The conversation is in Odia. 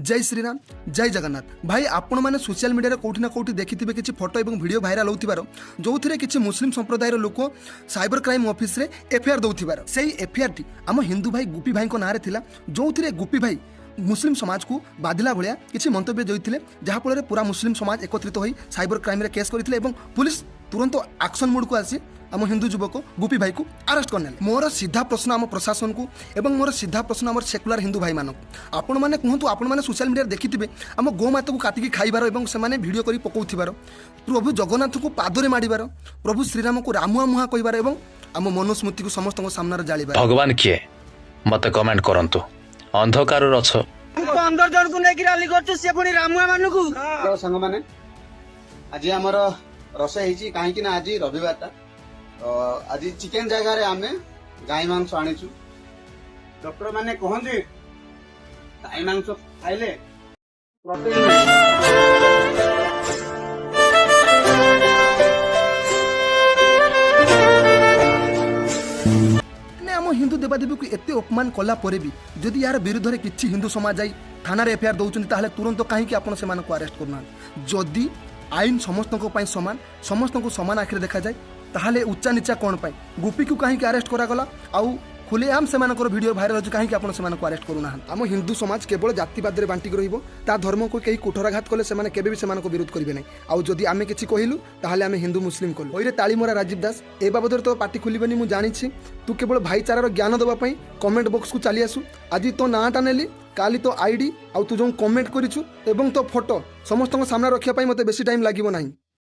ଜୟ ଶ୍ରୀରାମ, ଜୟ ଜଗନ୍ନାଥ। ଭାଇ, ଆପଣମାନେ ସୋସିଆଲ ମିଡ଼ିଆରେ କେଉଁଠି ନା କେଉଁଠି ଦେଖିଥିବେ କିଛି ଫଟୋ ଏବଂ ଭିଡ଼ିଓ ଭାଇରାଲ ହେଉଥିବାର, ଯେଉଁଥିରେ କିଛି ମୁସଲିମ ସମ୍ପ୍ରଦାୟର ଲୋକ ସାଇବର କ୍ରାଇମ୍ ଅଫିସରେ ଏଫଆଇଆର୍ ଦେଉଥିବାର। ସେଇ ଏଫଆଇଆର୍ଟି ଆମ ହିନ୍ଦୁ ଭାଇ ଗୁପି ଭାଇଙ୍କ ନାଁରେ ଥିଲା, ଯେଉଁଥିରେ ଗୁପି ଭାଇ ମୁସଲିମ ସମାଜକୁ ବାଧିଲା ଭଳିଆ କିଛି ମନ୍ତବ୍ୟ ଦେଇଥିଲେ, ଯାହାଫଳରେ ପୁରା ମୁସଲିମ ସମାଜ ଏକତ୍ରିତ ହୋଇ ସାଇବର କ୍ରାଇମ୍ରେ କେସ୍ କରିଥିଲେ ଏବଂ ପୁଲିସ ତୁରନ୍ତ ଆକ୍ସନ୍ ମୋଡ଼କୁ ଆସି ଆମ ହିନ୍ଦୁ ଯୁବକ ଗୁପି ଭାଇକୁ ଆରେଷ୍ଟ କରିନେଲେ। ମୋର ସିଧା ପ୍ରଶ୍ନ ଆମ ପ୍ରଶାସନକୁ ଏବଂ ମୋର ସିଧା ପ୍ରଶ୍ନ ଆମର ସେକୁଲାର ହିନ୍ଦୁ ଭାଇମାନଙ୍କୁ, ଆପଣମାନେ କୁହନ୍ତୁ, ଆପଣମାନେ ସୋସିଆଲ ମିଡ଼ିଆରେ ଦେଖିଥିବେ ଆମ ଗୋମାତାକୁ କାଟିକି ଖାଇବାର ଏବଂ ସେମାନେ ଭିଡ଼ିଓ କରି ପକାଉଥିବାର, ପ୍ରଭୁ ଜଗନ୍ନାଥଙ୍କୁ ପାଦରେ ମାଡ଼ିବାର, ପ୍ରଭୁ ଶ୍ରୀରାମକୁ ରାମୁଆ ମୁହାଁ କହିବାର ଏବଂ ଆମ ମନୁସ୍ମୃତିକୁ ସମସ୍ତଙ୍କ ସାମ୍ନାରେ ଜାଳିବାର। ଭଗବାନ କିଏ, ମତେ କମେଣ୍ଟ କରନ୍ତୁ। ଅନ୍ଧକାରର ଅଛ। 15 ଜଣକୁ ନେଇକି ରାଲି କରୁଛୁ, ସେ ପୁଣି ରାମୁଆ ମାନଙ୍କୁ। ହ୍ୟାଲୋ ସାଙ୍ଗମାନେ, ଆଜି ଆମର ରୋଷେଇ ହେଇଛି, କାହିଁକି ନା ଆଜି ରବିବାରଟା। ତ ଆଜି ଚିକେନ ଜାଗାରେ ଆମେ ଗାଈ ମାଂସ ଆଣିଛୁ। ଡକ୍ଟର ମାନେ କହନ୍ତି ଗାଈ ମାଂସ ଖାଇଲେ ପ୍ରୋଟିନ ମିଳେ। ମାନେ ଆମ ହିନ୍ଦୁ ଦେବାଦେବୀକୁ ଏତେ ଅପମାନ କଲା ପରେ ବି ଯଦି ଏହାର ବିରୁଦ୍ଧରେ କିଛି ହିନ୍ଦୁ ସମାଜ ଯାଇ ଥାନାରେ ଏଫଆଇଆର୍ ଦେଉଛନ୍ତି, ତାହେଲେ ତୁରନ୍ତ କାହିଁକି ଆପଣ ସେମାନଙ୍କୁ ଆରେଷ୍ଟ କରୁନାହାନ୍ତି? ଯଦି ଆଇନ ସମସ୍ତଙ୍କ ପାଇଁ ସମାନ, ସମସ୍ତଙ୍କୁ ସମାନ ଆଖିରେ ଦେଖାଯାଏ, ତାହେଲେ ଉଚ୍ଚା ନିଚା କ'ଣ ପାଇଁ? ଗୁପିକୁ କାହିଁକି ଆରେଷ୍ଟ କରାଗଲା ଆଉ ଖୁଲେଆମ ସେମାନଙ୍କର ଭିଡ଼ିଓ ଭାଇରାଲ ହେଉଛି, କାହିଁକି ଆପଣ ସେମାନଙ୍କୁ ଆରେଷ୍ଟ କରୁନାହାନ୍ତି? ଆମ ହିନ୍ଦୁ ସମାଜ କେବଳ ଜାତିବାଦରେ ବାଣ୍ଟିକି ରହିବ। ତା ଧର୍ମକୁ କେହି କୁଠରାଘାତ କଲେ ସେମାନେ କେବେ ବି ସେମାନଙ୍କୁ ବିରୋଧ କରିବେ ନାହିଁ। ଆଉ ଯଦି ଆମେ କିଛି କହିଲୁ, ତାହେଲେ ଆମେ ହିନ୍ଦୁ ମୁସଲିମ କଲୁ। ହଇରେ ତାଳିମରା ରାଜୀବ ଦାସ, ଏ ବାବଦରେ ତୋ ପାଟି ଖୋଲିବେନି ମୁଁ ଜାଣିଛି। ତୁ କେବଳ ଭାଇଚାରାର ଜ୍ଞାନ ଦେବା ପାଇଁ କମେଣ୍ଟ ବକ୍ସକୁ ଚାଲି ଆସୁ। ଆଜି ତୋ ନାଁଟା ନେଲି, କାଲି ତୋ ଆଇଡି ଆଉ ତୁ ଯେଉଁ କମେଣ୍ଟ କରିଛୁ ଏବଂ ତୋ ଫଟୋ ସମସ୍ତଙ୍କ ସାମ୍ନାରେ ରଖିବା ପାଇଁ ମୋତେ ବେଶୀ ଟାଇମ୍ ଲାଗିବ ନାହିଁ।